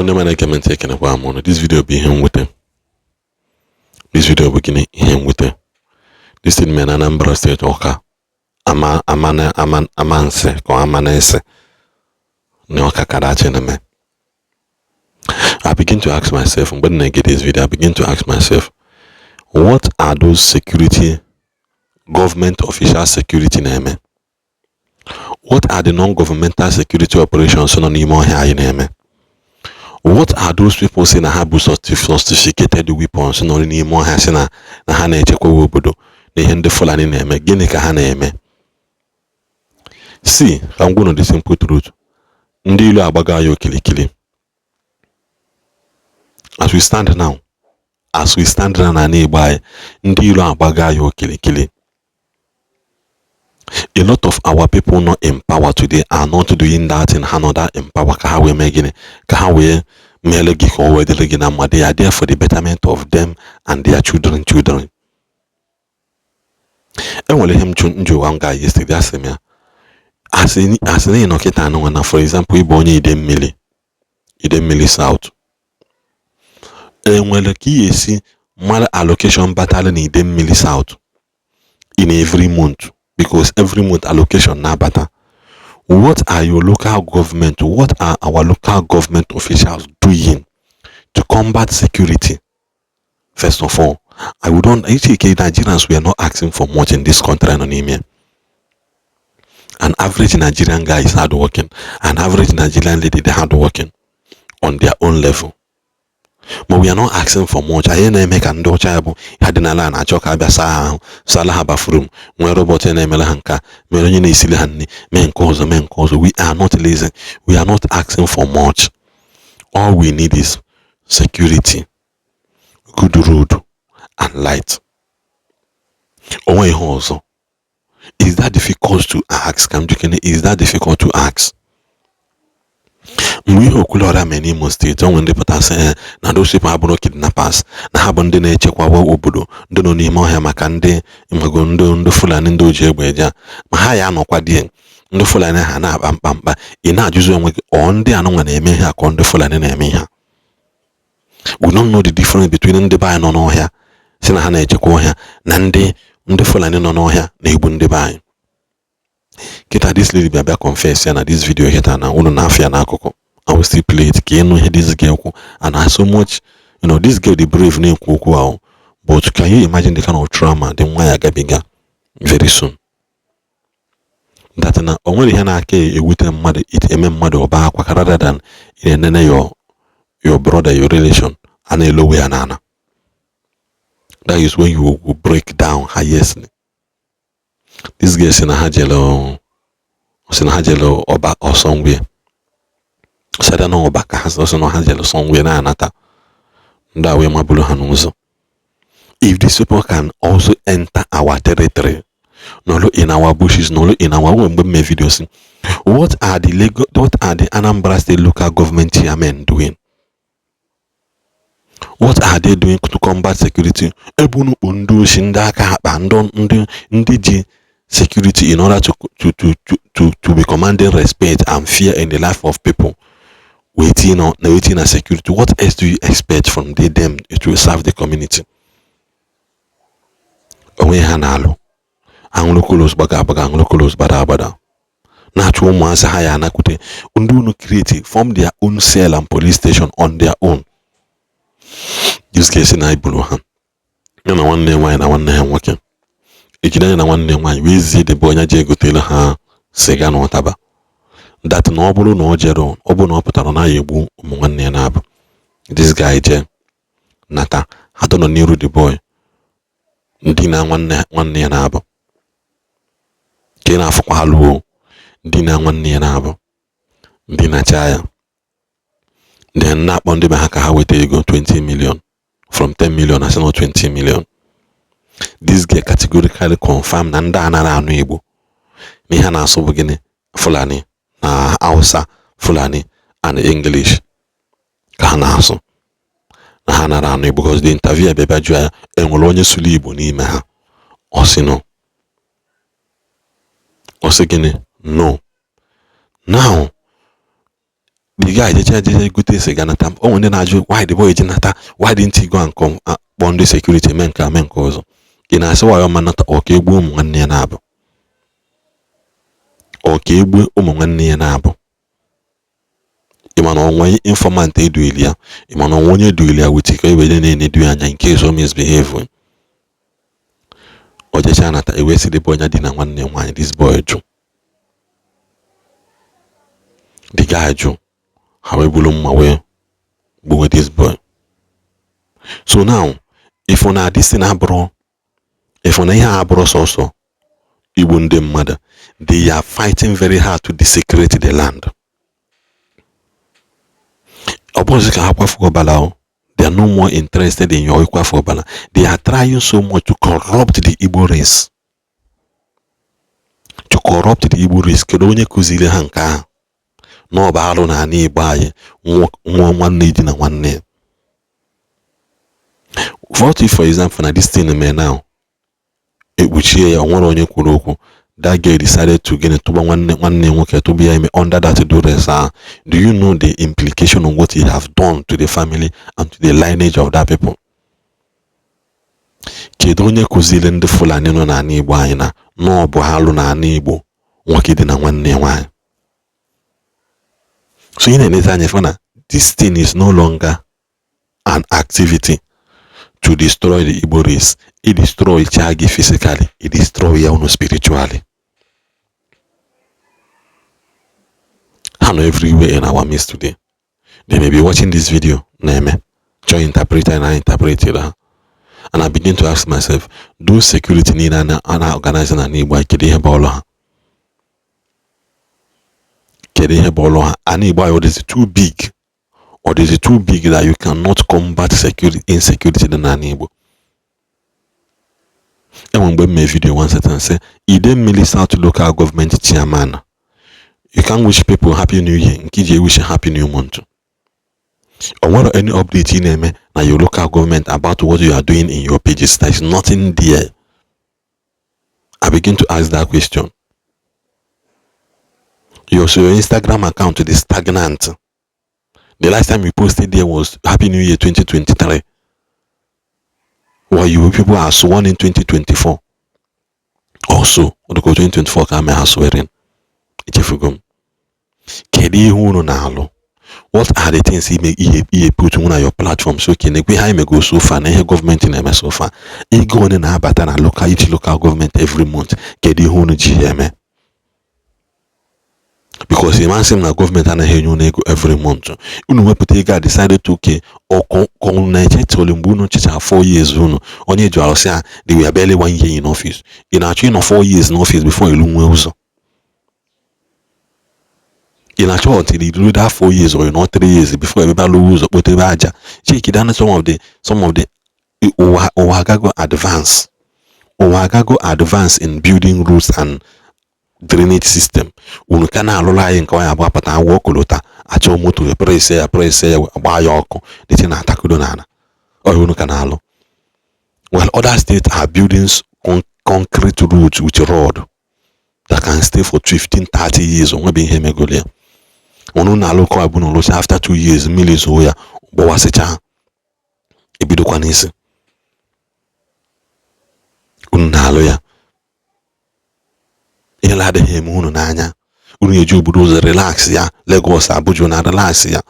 Igbo ndị mmadụ, ege m ntị, ekenekwa m ụnụ. This video bụ ihe mwute. This video bụ gịnị? Ihe mwute. This thing mere na Anambra State, Ọka, ama ama ama amansi ka ama na-ese na Ọka karachi na-eme. I begin to ask myself, mgbe m na-ege this video, I begin to ask myself, what are those security, government official security na-eme? What are the non-governmental security operations nọ n'ime ọhịa anyị na-eme? What are those people say na ha bụ sophisticated weapons nọ n'ime ọhịa, si na ha na-echekwa obodo na ihe ndị Fulani na-eme? Gịnị ka ha na-eme? Si ka m gwunu the simple truth, ndị ilu agbago anyị okilikili. As we stand now, as we stand now, n'ala Igbo anyị, ndị ilo agbago anyị okilikili. A lot of our people not in power today are not doing that thing ha nọ that in power ka ha wee mee gịnị? Ka ha wee meele gị, ka o wee dịrị gị na mma. They are there for the betterment of them and their children. Enwere ihe m jụ m ga yesterday. Asị m ya, asị na ị nọ kịta anụnwa na, for example, ịbụ onye Idemmili, Idemmili South, enwere ka ị esi mara allocation batara na Idemmili South in every month? Because every month allocation na-abata. What are your local government, what are our local government officials doing to combat security? First of all, I would not Ike Nigerians, we are not asking for much in this country nọ n'ime. An average Nigerian guy is hardworking. An average Nigerian lady, they hardworking on their own level, but we are not asking for much. Anyị na-eme ka ndị ọcha ya bụ ha dị n'ala na-achọ ka abịa saa ahụ, sala ha bathroom, nwee robot na-emere ha nka, mere onye na-esili ha nri, mee nke ọzọ, mee nke ọzọ. We are not lazy. We are not asking for much. All we need is security, good road and light. Onwe ihe ọzọ. Is that difficult to ask? Ka m jikene, is that difficult to ask? Mgbe ihe Okwuluọra mere n'Imo Steeti, o nwere ndị pụta sị na those people abụrụ kidnappers, na ha bụ ndị na-echekwaba obodo, ndị nọ n'ime ọhịa maka ndị mmago, ndị Fulani, ndị oji egbe eje. Ma ha ya anọkwa die, ndị Fulani ha na-akpa mkpamkpa. Ị na-ajụzi onwe gị, ọ ndị anụnwa na-eme ihe a ka ndị Fulani na-eme ihe a? We don't know the difference between ndị be anyị nọ n'ọhịa si na ha na-echekwa ọhịa na ndị Fulani nọ n'ọhịa na-egbu ndị be anyị. Kịta this lady bịa confess ya na this video kịta na unu na-afịa n'akụkụ. I will still play it ka ịnụ ihe this girl kwu. And I so much, this girl dị brave na-ekwu okwu ahụ, but can you imagine the kind of trauma dị nwa ya gabiga very soon, that na o nwere ihe na-aka ewute mmadụ, eme mmadụ ọba akwa, rather than ị na-enene your brother, your relation, a na-elowe ya n'ala? That is when you will break down highestly. This girl si na ha jere, si na ha jere ọba ọsọngwe sada na ọba ka ha sị na ha jere somewhere na-anata, ndị a wee maburu ha n'ụzọ. If these people can also enter our territory, nọrọ in our bushes, nọrọ in our own, mgbe mme video si, what are the Lagos, what are the Anambra State local government chairmen doing? What are they doing to combat security? Ebe unu kpụ ndị oshi, ndị aka akpa, ndị ji security in order to be commanding respect and fear in the life of people, waiting on, waiting na security. What else do you expect from them to serve the community? Onwe ha na-alụ anwụrụkolos gbaga agbaga, anwụrụkolos gbada agbada, na-achụ ụmụazị ha ya anakwute ndị unu create, form their own cell and police station on their own. This case na iburu ha ya na nwanne nwaanyị na nwanne ha nwoke ejide anya na nwanne nwaanyị wee zie debe onye ji egotelu ha siga na ụtaba, that na ọ bụrụ na ọ jere, ọ bụrụ na ọ pụtara na ya egbu ụmụ nwanne ya na-abụ. This guy jee nata ha dọ nọ n'iru the boy, ndị na nwanne nwanne ya na-abụ ka ị na-afụkwa ha lụọ ndị na nwanne ya na-abụ, ndị na-acha ya. Then na-akpọ ndị be ha ka ha weta ego 20 million, from 10 million asị na 20 million. This girl categorically confirm na ndị anara anụ Igbo, na ihe a na-asụ bụ gịnị? Fulani na Hausa, Fulani and English ka ha na-asụ, na ha nara anụ Igbo, because the interview bịa bịa jụọ ya, enwere onye sụrụ Igbo n'ime ha? Ọ sị no. Ọ sị gịnị? No. Now The guy jecha jeje gote siga nata. O nwere ndị na-ajụ, "Why the boy ji nata? Why didn't he go and come kpọọ ndị security, mee nke a, mee nke ọzọ?" Ị na-asị why ọma nata? Ọ ka egbuo ụmụ nwanne ya na-abụ, ọ ka egbuo ụmụ nwanne ya na-abụ. Ị ma na onwe informant eduili ya? Ị ma na onwe onye eduili ya with ka ewere na-enedu ya anya in case o misbehave? O jecha nata, ewee sị the boy ya dị na nwanne nwaanyị. This boy jụ, the guy jụ. Ha wee buru mma wee gbuwe this boy. So now, if na this thing abụrụ, if na ihe a abụrụ sọsọ igbu ndị mmadụ, they are fighting very hard to desecrate the land. Ọ bụghịzi ka ha kwafuo ọbara o. They are no more interested in your ịkwafu ọbara. They are trying so much to corrupt the Igbo race, to corrupt the Igbo race. Kedu onye kụziri ha nke ahụ, na ọ bụ arụ n'ala Igbo anyị nwa nwanne di na nwanne? What if, for example, na this thing mee now, ekpuchie ya, o nwere onye kwuru okwu, that girl decided to gịnị, tụba nwanne nwanne nwoke, tụba ya ime under that duress ahụ? Do you know the implication of what he have done to the family and to the lineage of that people? Kedu onye kụziri ndị Fulani nọ n'ala Igbo anyị na ọ bụ alụ n'ala Igbo nwoke dị na nwanne nwaanyị? So ị na-enezi anya fụ na this thing is no longer an activity to destroy the Igbo race. It destroy cha gị physically, it destroy ya unu spiritually. Ha nọ everywhere in our midst today. They may be watching this video na-eme chọọ interpreter na interpret ha. And I begin to ask myself, those security niile a na-organize na Igbo, kedu ihe bụ ọlụ ha? Kedu ihe bụ ọlụ ha? Ana Igbo anyị, ọ too big, or is it too big that you cannot combat security, insecurity dị n'ala Igbo? Enwe mgbe m mee video one certain say Idemili South Local Government Chairman, you can wish people happy new year nke iji wish happy new month. O nwere any update ị na-eme na your local government about what you are doing in your pages? There is nothing there. I begin to ask that question. So your Instagram account is stagnant. The last time you posted there was Happy New Year 2023. While you people are sworn in 2024. Also, odoko 2024 ka ame ha swearing. Echefugo m. Kedu ihe unu na-alụ? What are the things ime ihe ihe put na your platform? So okay, nekwe ihe anyị mego so far na ihe gọọmenti na-eme so far. Ego one na-abata na local, each local government every month. Kedu ihe unu ji ya eme? Because ịmasị m na gọọmenti anaghị enye unu ego every month. Unu wepụta ego a, decided to okay, ọkụ na-eche tụrụ mgbe unu chicha 4 years unu onye ji arụsị ha, they were barely one year in office. Ị na-achọ ịnọ 4 years n'office before ilu nwee ụzọ? Ị na-achọ until you do that 4 years or not 3 years before ebe alụwa ụzọ, kpotebe aja? Check down some of the ụwa agago advance, ụwa agago advance in building roads and drainage system. Unu ka na-alụrụ anyị nke ọnya bụ apụta awụ ọkọlọta, achọ moto press ya, press ya, gbaa ya ọkụ dịtị na-atakodo n'ala ọhịa. Unu ka na-alụ while other states are building concrete roads with rod that can stay for 15 30 years. Onwebe ihe megolo ya. Unu na-alụ kọ abụ na ụlụcha, after 2 years mmiri zoo ya, gbawasịcha, ebidokwa n'isi. Unu na-alụ ya, ihe na-adịghị eme unu n'anya. Unu eji obodo ụzọ relax ya, Lagos, Abuja na relax ya,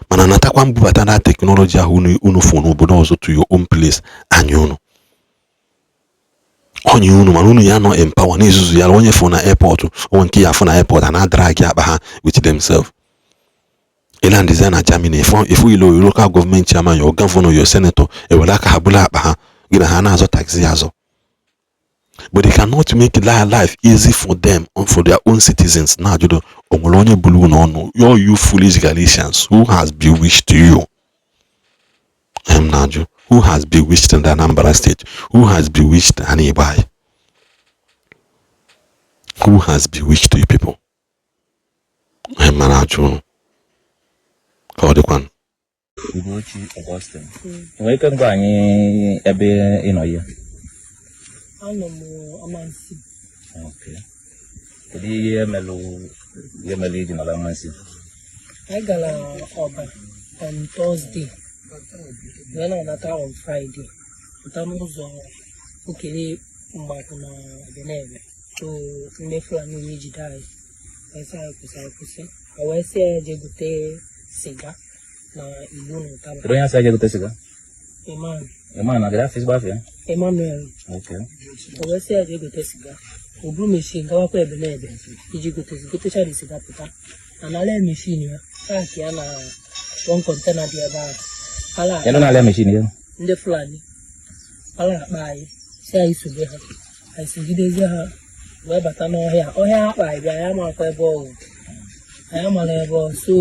mana natakwa mbubata na technology ahụ unu fụ n'obodo ọzọ to your own place. Anya unu onye unu, mana unu ya nọ empower n'izuzu ya. Onye fụ na airport, onwe nke ya afụ na airport a na-adrag akpa ha with themselves. Ịlandizie na Germany, ifu ilo local government chairman, your governor, your senator, ewere aka ha bụrụ akpa ha, gị na ha na-azọ taxi azọ. But they cannot make life easy for them and for their own citizens. Na ajụjụ, o nwere onye buru unu ọnụ? All you foolish Galatians, who has bewitched you? M na-ajụ, who has bewitched the Anambra State? Who has bewitched ana Igbo anyị? Who has bewitched you people? M mara ajụ unu ka ọ dịkwanụ. Ugochi Augustine, nwere ike gwa anyị ebe ị nọ ihe? Anọ m Amansi. Okay. Kedu ihe melụ iji nọrọ Amansi? Anyị gara Ọba on Thursday, wee na-anata on Friday, pụta n'ụzọ Okere Mgbakwu na Ebenebe. So ndị Fulani wee jide anyị, wee sị anyị kwụsị, anyị kwụsị. Ha wee sị ya jee gote siga na igbo na ụtaba. Kedu onye asị aje gote siga? Iman. Iman na gada ezigbo afọ ya? Emmanuel. Okay. O wee sị ya jee gote siga. O buru machine gawakwa Ebenebe iji gote, gotecha the siga, pụta anala machine ya, park ya na one container dị ebe ahụ. Ala Kedu na-alịa machine ya? Ndị Fulani ala akpa anyị, si anyị sobe ha. Anyị sogidezie ha wee bata n'ọhịa. Ọhịa akpa anyị bịa, anyị amakwa ebe ọ wụ, anyị amara ebe ọ. So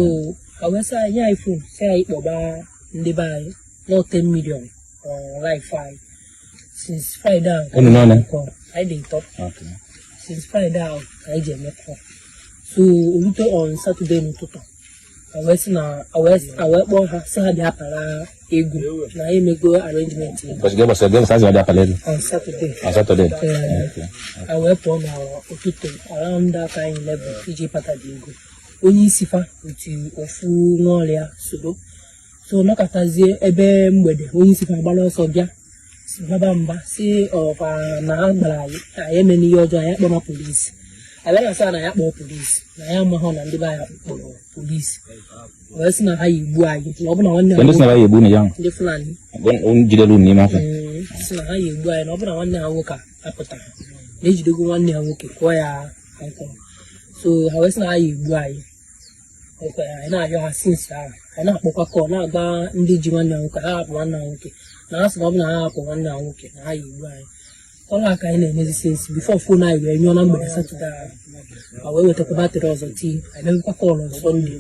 ha wee sị anyị nye anyị phone, si anyị kpọba ndị be anyị nọ 10 million on life anyị. Since Friday ahụ Unu n'one? Anyị dị ịtọ. Okay. Since Friday ahụ ka anyị ji eme call. So o rute on Saturday n'ụtụtụ, a wee sị na a wee kpọọ ha, sị ha bịa para ego na ha emego arrangement ya. Ụbọchị ga-ụbọchị ga-ụbọchị azụ ọdị apala ego? On Saturday. On Saturday. Ee. Okay. A wee pụọ n'ụtụtụ around that time 11 iji pata dị ego. Onye isi fa otu ofu nwa ọrịa soro. So nọkọtazie ebe mgbede, onye isi fa agbara ọsọ bịa si baba mba, si ọkwa na ha gbara anyị, anyị emena ihe ọjọọ, anyị akpọrọ polisi. Abịa na asa na ya kpọọ polisi, na ya amaghọ na ndị be anyị kpọrọ polisi, wee sị na ha yi egbu anyị na ọ bụ na nwanne ha Ndị sị na ya egbu na ya? Ndị Fulani. Jidere unu n'ime afọ? Sị na ha yi egbu anyị na ọ bụ na nwanne ha nwoke a apụtara, na ejidego nwanne ha nwoke, kụọ ya nkwụ. So ha wee sị na ha yi egbu anyị. Okwe anyị na-ayọ ha since ahụ, anyị na-akpọkwa call, na-agba ndị ji nwanne ha nwoke, ha hapụ nwanne ha nwoke, na ha sị na ọ bụ na ha hapụ nwanne ha nwoke na ha yi egbu anyị. Ọrụ a ka anyị na-emezi since before phone anyị wee nyụọ na mgbede Saturday ahụ. Ha wee wetakwa battery ọzọ tii, anyị mewekwa call. Sunday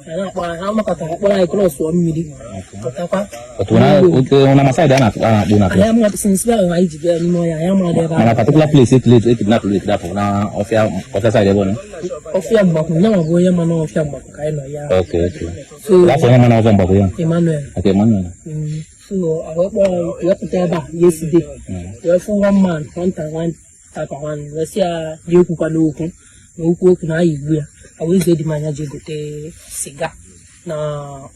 anyị na-akpọ ha, ha makọtara kpọrọ anyị crossụọ mmiri pụtakwa. Otu na otu na masai a na-akpụ na Anyị amaghị since ahụ anyị ji bịa n'ime ọhịa, anyị amaghị ebe mana ahụ. Particular place etile ekidnap ekidnap na ọfịa, ọfịa side ebe ọ nọ? Ọfịa Mgbakwu, nyanwa bụ onye ma na ọfịa Mgbakwu ka anyị nọ ya. Okay. So Afọ onye ma na ọfịa Mgbakwu ya? Emmanuel. Okay, Emmanuel. So wee kpọọ anyị, wee pụta ebe a yesterday, wee fụ one man, one time, one type of one, wee sị ya ya ekwukwa n'okwu na okwu okwu na aya igbu ya. A wee zie dị m anya jee gote siga na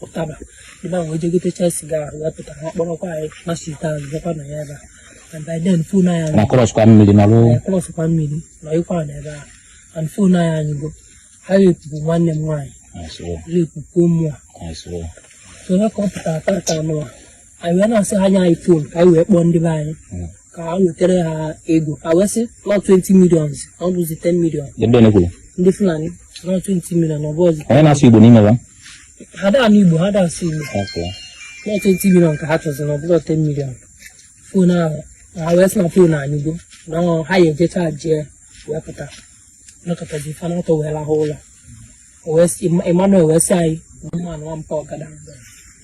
ụtaba. Dị m wee jee gotecha siga ahụ, wee pụta, ha kpọrọkwa anyị machite azụ, bịakwa na ya ebe a. And by then phone anyị Na cross kwa mmiri n'ọrụ? Anyị crossụkwa mmiri na ịkwa na ebe ahụ, and phone anyị anyụgo. Ha repụrụ nwanne m nwaanyị, repụkwuo mmụọ. I swear. So ihe ka ọ pụtara tata nụwa, anyị wee na-asị ha nye anyị phone ka anyị wee kpọọ ndị be anyị ka ha wetara ha ego. Ha wee sị nọ 20 millions, ọ bụzi 10 million. Ndị onye kwuru? Ndị Fulani, nọ 20 million, ọ bụ ọzọ. Onye na-asụ Igbo n'ime ba? Ha daa n'Igbo, ha daa asụ Igbo. Okay. Nọ 20 million ka ha chọzi, na ọ bụrụ 10 million. Phone ahụ, ha wee sị na phone anyụgo, na ha ya ejecha jee wee pụta nọkọtazi ife anatọ wee lahụ ụlọ. O wee sị Emmanuel wee sị anyị mma na nwampa ọkada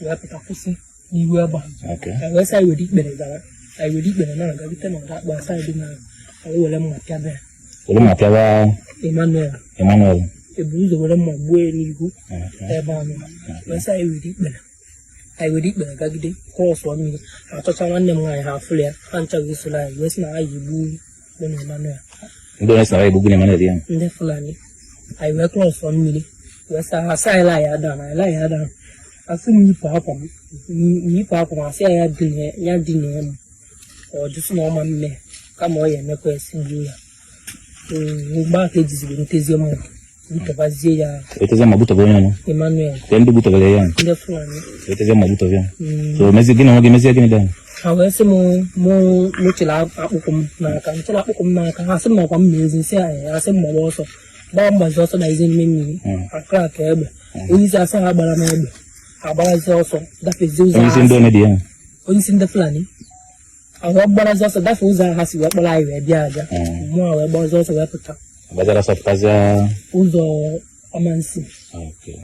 wee pụta kwụsị n'ihu ebe a. Okay. Anyị wee sị anyị were ikpere gara, anyị were ikpere na-agalite na ọda akpa side na anyị were mma pịaba ya. Were mma pịawa? Emmanuel. Emmanuel. Ebu ụzọ were mma gbuo ya n'ihu ebe ahụ. Wee sị anyị were ikpere, anyị were ikpere gagide crossụọ mmiri. Ha achọcha nwanne m nwaanyị, ha afụrụ ya. Ha ncha wee soro anyị wee sị na anyị egbu mụ na Emmanuel. Ndị onye sị na ya egbu gịnị, Emmanuel ya? Ndị Fulani. Anyị wee crossụọ mmiri, wee sị ha, sị anyị laa ya down, anyị laa ya down. Asị m yipụ akwa m, m yipụ akwa m, asị ya ya dine ya, dine m. Ọ jụ sị na ọ ma mme, kama ọ ya emekwa esi gbuo ya. Mgbe aka ejiziri ntezie mma butebazie ya. Wetazie ma gbutọbe onye ọnụ? Emmanuel. Ke ndị gbutọbere ya? Ndị Fulani. Wetazie ma gbutọbe ya. So mezie gịnị onwe gị, mezie gịnị dị? Ha wee sị m mụ chịrị akpụkpụ m n'aka, m chịrị akpụkpụ m n'aka. Ha sị m nakwa m ma ezi nsị anyị, ha sị m gbawa ọsọ, gbaa mgbazi ọsọ na ezi mme mmiri. Akra ka egbe, onye isi asị ha gbara m egbe, ha gbarazi ọsọ gafezie ụzọ. Onye isi ha ndị onye dị ya? Onye isi ndị Fulani. Ha wee gbarazi ọsọ gafee ụzọ ahụ ha si wee kpọrọ anyị wee bịa abịa. Mụa wee gbazi ọsọ wee pụta. Gbazara ọsọ pụtazie? Ụzọ Amansi. Okay.